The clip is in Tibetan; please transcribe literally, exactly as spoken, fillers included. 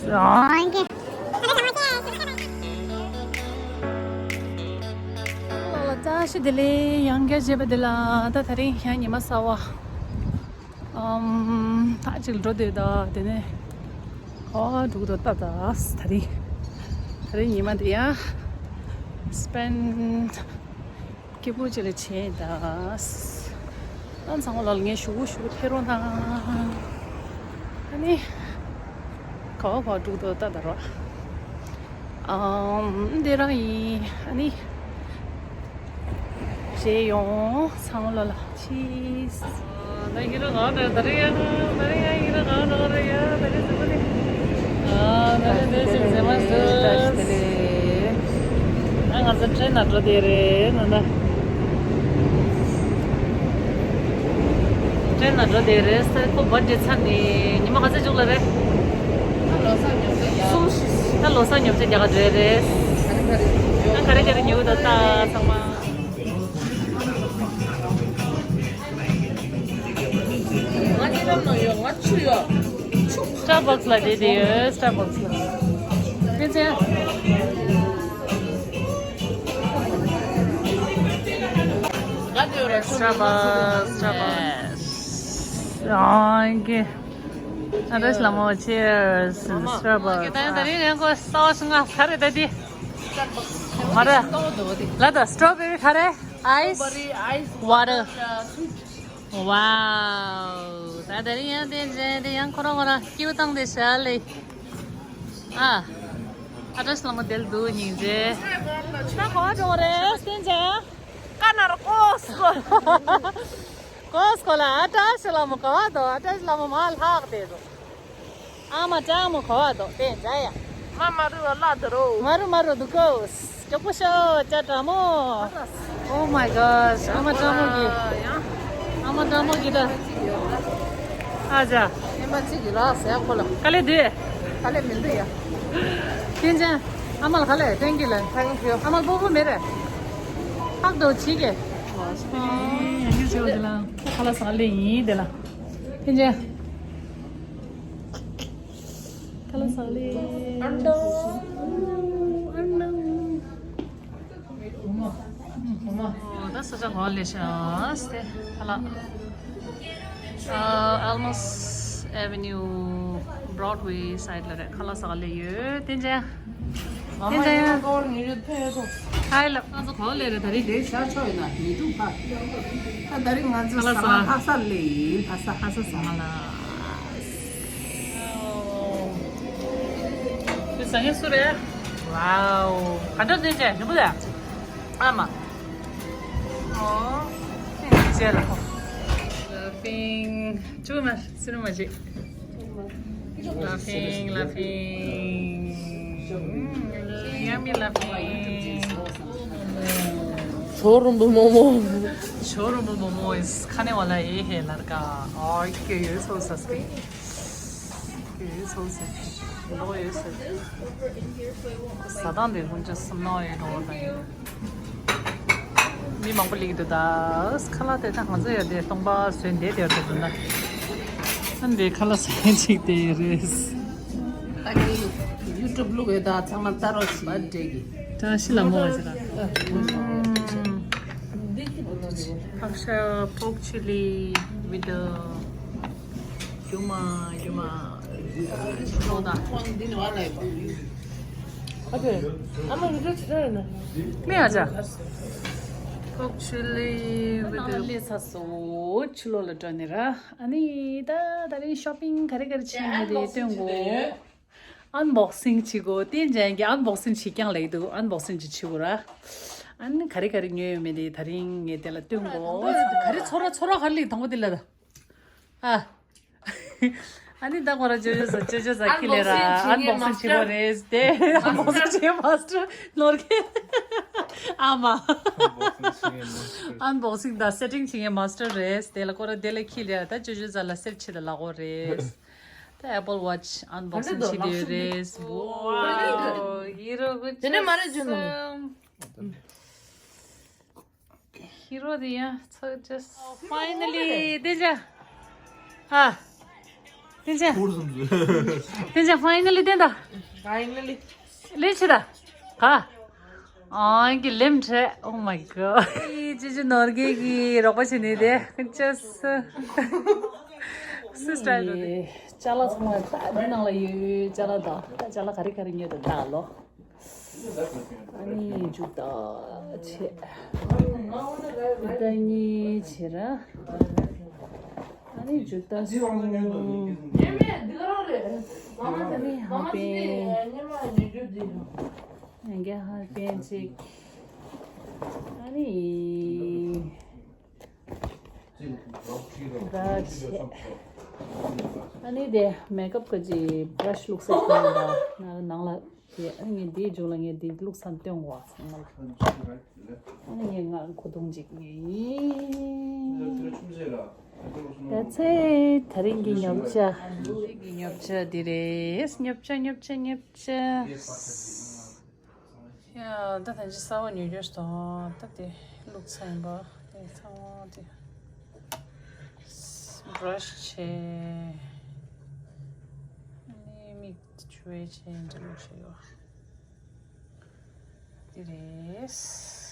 རང་གི་ལ་ལ་བཀྲ་ཤིས་བདེ་ལེགས། ཡང་བསྐྱར་མཇལ་བ་འདི་ལ་ད་དེ་རིང་ཡང་ཉི་མ་གསར་བ། ཨམ། ད་ཅིག་འགྲོ་འདོད་ད་དེ་ནས་ཨོ་འགྲོ་གི་འདུག་ད་ད་དེ་རིང་དེ་རིང་ཉི་མ་འདི་ཡང་spend སྐྱིད་པོ་ཅིག་ལ་བྱས་ད། ཨ་ཚང་མ་ལ་ངས་ཞུ་གུ་ཞུ་གུ་ཕེ་རོ་ན། ཨ་ནི། ག་བ་ག་བ་འགྲོ་འདོད་ད་ད་རོ། ཨམ། འདི་རང་ཡིན། ཨ་ནི། རྗེས་ཡོང་ཚང་མ་ལ་ལ་ཆིས། ད་ཡིན་ར་གང་འདྲ་ད་རེ་ཡ། ད་རེ་ཡ་ཡིན་ར་གང་འདྲ་རེ་ཡ། ད་རེ་ཟེར་བ་ནི། ཨ་ད་རེ་ད་ཟེར་ཟེར་མ་ཟེར། ཨ་ང་ཚོ་ཊེན་ནང་འགྲོ་དེ་རེད་ན་ད། ཊེན་ནང་འགྲོ་དེ་རེད་ས། ཁོ་བར་ཌེ་ཚར་ནས་ཉི་མ་ག་ཚོད་བཅུག་ལ་རེད། ད་ལོ་གསར་ཉོ་ཆ་རྒྱག་ག་འགྲོ་རེད། ད་ག་རེ་ག་རེ་ཉོ་གི་འདུག་ད་ཚང་མ། ང་ཉེ་འགྲམ་ན་ཡོད། ང་ཆུ་ཡོད། ཆུ། Starbucks ལ་བསྡད་དེ་ཡོད། Starbucks ལ། ཕན་ཚུན། Starbucks, Starbucks. ཨང་ཀེ། ཨ་རེས་ལ་མོ། Cheers, Starbucks. ད་ད་རིང་རང་གོ་སོ་སོ་ང་ག་རེ་ད་དེ། མ་ར། ལ་ད་strawberry ག་རེ། Ice, water. Wow. ད་ད་རིང་ཡང་དེ་འདྲ་དེ་ཡང་ཁོ་རང་ཁོ་རང་སྐྱིད་པོ་བཏང་དེ་ཤ་ལེ། ཨ། ཨ་ཏྲ་སི་ལ་མོ་དེལ་འདུག་སྙིང་རྗེ། ད་གོ་བ་འགྲོ་རེད་སྟན་ཅན། ཀ་ན་ར་ཀོ་སྐོ། ཀོ་སྐོ་ལ་ཨ་ཏྲ་སི་ལ་མོ་ག་བ་དོ། ཨ་ཏྲ་སི་ལ་མོ་མ་ལྷག་དེ་དོ། ཨ་མ་ཅག་མོ་གོ་བ་དོ་དེ་འདྲ་ཡ། མ་མ་རུ་བ་ལ་དུ་རོ། མ་རུ་མ་རུ་འདུག་གོ། མགྱོགས་པོ་ཤོག་ཅག་དྲ་མོ། Oh my gosh. ཨ་མ་དྲ་མོ་གི། ཨ་མ་དྲ་མོ་གི་ད། ཨ་ཅག་ཨ་མ་གཅིག་གི་ལ་ཟས་ཁོ་ལ། ག་ལེ་དུས། ག་ལེ་མི་འདུག་ཡ། ཐེན་ཅན། ཨ་མ་ལ་ག་ལེ། Thank you ལ། Thank you. ཨ་མ་སྤོ་བོ་མེད་རེད། ཧག་དོ་ཆི་གེ། ཡ་ཡ་ཟེར་བ་དེ་ལ། ཁ་ལ་ས་ལེ་ཡིན་དེ་ལ། ཐེན་ཅན། ཁ་ལ་ས་ལེ། ཨན་དོ། ཨན་དོ། ཨོ་ད་ས་ཆ་གོ་ལེ་ཤ་སྟེ་ཁ་ལ། ཨ། Alamos Avenue, Broadway side ལ་རེད། ཁ་ལ་ས་ལེ་ཡོད། ཐེན་ཅན། ཐེན་ཅན། ཧའི་ལབ། ང་ཚོ་གོ་ལེ་རེད་ད་རེད། དེ་ཤ་ཆོ་ཡིན་ན་མི་འདུག་ཕ། ད་ད་རེས་ང་ཚོ་ཁ་ལ་ས། ལྷ་ས་ལེ་ཡིན། ལྷ་ས། ལྷ་ས་ས་ལ། དེ་ཟ་ངེ་སུ་རེད། Wow. ག་འདྲ་ཐེན་ཅན་ཞིམ་པོ་རེད། ཨ་མ། ཨོ། ཐེན་ཅན་ལ། Laughing. ཅུ་མ་སི་རུ་མ་ཅི། Laughing, laughing. Yummy laughing. ཞོ་རོམ་བུ་མོ་མོ། ཞོ་རོམ་བུ་མོ་མོ། ཨིས་ཁ་ནེ་ཝ་ལ་ཨེ་ཧེ་ལར་ཀ། ཨོ་ཀེ། ཡོད་སོ་སོ་སི། ཡོད་སོ་སོ་སི། ལོ་ཡོད་སོ། ཟ་སྟངས་དེ་ཀུན་སྤྱོད་སུ་ནོ་ཡོད་རོ་ད་ཡོད། མི་མང་པོ་སླེབས་འདུག་ད་ཁ་ལག་དེ་ད་ང་ཚོ་ཡོད་དེ་སྟོང་པ་བཟོས་འདས་དེ་ཡོད་འདུག་ན། ཨ་འདི་ཁ་ལག་ཟ་མཁན་ཅིག་དེ་རེད། ད་གི་YouTube བླུགས་ཡོད་ད་ཚང་མ་ལྟ་རོགས་བྱེད། བ་འདྲེ་གི། ད་ཤི་ལ་མོ་བ་ཟེར་ད། ཕག་ཤ་pork chili with the རྒྱུ་མ་རྒྱུ་མ་ཤོག་ད། ཨ་ཕེ། ཨ་མ་རུ་ཏྲ་ཆི་ཏྲ་ཡོད་ན། མི་ཨ་ཅག pork chili with the། ལས་ས་སོ་ཕྱི་ལོགས་ལ་འགྲོ་ནི་ར། ཨ་ནི་ད་ད་རིང་shopping ག་རེ་ག་རེ་བྱས་ནི་དེ་སྟོན་གོ། Unboxing བྱེད་གོ། ཏན་ཅན་གྱི་unboxing བྱེད་རྐྱང་ལས་འདུག unboxing ཅིག་བྱེད་གོ་ར། ཨ་ནི་ག་རེ་ག་རེ་ཉོས་ཡོད་མེད་དེ་ད་རིང་ངས་དེ་ལ་སྟོན་གོ། ག་རེ་ཚོར་བ་ཚོར་བ་ག་རེ་ལས་དང་པོ་དེ་ལ་ད། ཨ། ཨ་ནི་ད་ཁོ་ར་ཅོ་ཅོ་ཟ་ཅོ་ཅོ་ཟ་ཁི་ལེ་ར། Unboxing བྱེད་གོ་རེད་དེ། Unboxing བྱེད་master ནོར་གི། ཨ་མ། Unboxing དང་setting བྱེད་མཁན་master རེད་དེ་ལ་ཁོ་ར་དེ་ལ་ཁི་ལེ་ར། ད་ཅོ་ཅོ་ཟ་ལ་set བྱེད་ད་ལ་གོ་རེད། ད་Apple Watch unboxing བྱེད་དེ་རེད། Wow. ཧི་རོ་གུ་དེ་ནས་མ་རེད་ཇོ་ནོ། ཧི་རོ་དེ་ཡང་ཚགས་ཅེས། Finally དེ་ཇ། ཧ། ལྷན་ཅན། ལྷན་ཅན་finally བསྟན་ད། Finally. ལེན་ཆི་ད། ག་ཨང་གི་ལེམ་ཁྲེ། Oh my god. ཅི་ཅི་ནོར་གེ་གི་རོགས་པ་བྱེད་ནི་དེ་ཅེས། སུ་སི་ཊལ་རེད། ཅ་ལག་ཚང་མ་ད་འདི་ནང་ལ་ཡོད། ཅ་ལག་ད་ད་ཅ་ལག་ག་རེ་ག་རེ་ཉོས་ད་ད་ལོ། ཨ་ནི་འཇུ་ད་ཆེ། འཇུ་ད་གཉིས་བྱེད་ར། ཨ་ནི་འཇུ་ད་གསུམ། ཨ་ནི་ཧ་པན། ཡང་བསྐྱར་ཧ་པན་གཅིག་ཨ་ནི། འདྲ་བྱེད། ཨ་ནི་དེ་མེག་ཨབ་གི་ཅིག་བྷ་ར་ཤི་བླུགས་ས་ཞིག་ཡོད་པ། ང་ནང་ལ་དེ་ཨ་ནི་ངས་དེའི་མཇུག་ལ་ངས་དེ་བླུགས་ས་སྟོན་དགོས་པ་ཚང་མ་ལ། ཨ་ནི་ངས་ང་གོ་དུང་ཅིག་ངས་ཡིན། That's it. ད་རིང་གི་ཉོ་ཆ། ད་རིང་གི་ཉོ་ཆ་འདི་རེད། ཉོ་ཆ་ཉོ་ཆ་ཉོ་ཆ། ཡ། ད་ད་ཅི་གསར་པ་ཉོས་རྒྱུ་ཞིག་དང་ད་དེ་བླུགས་ཚར་ཡིན་པ། དེ་ཚང་མ་དེ་བྷ་ར་ཤི་བྱས། ཨ་ནི་མིག་ཆུ་བའི་བྱས་འདི་བླུགས་བྱས་ཡོད། དེ་རེད།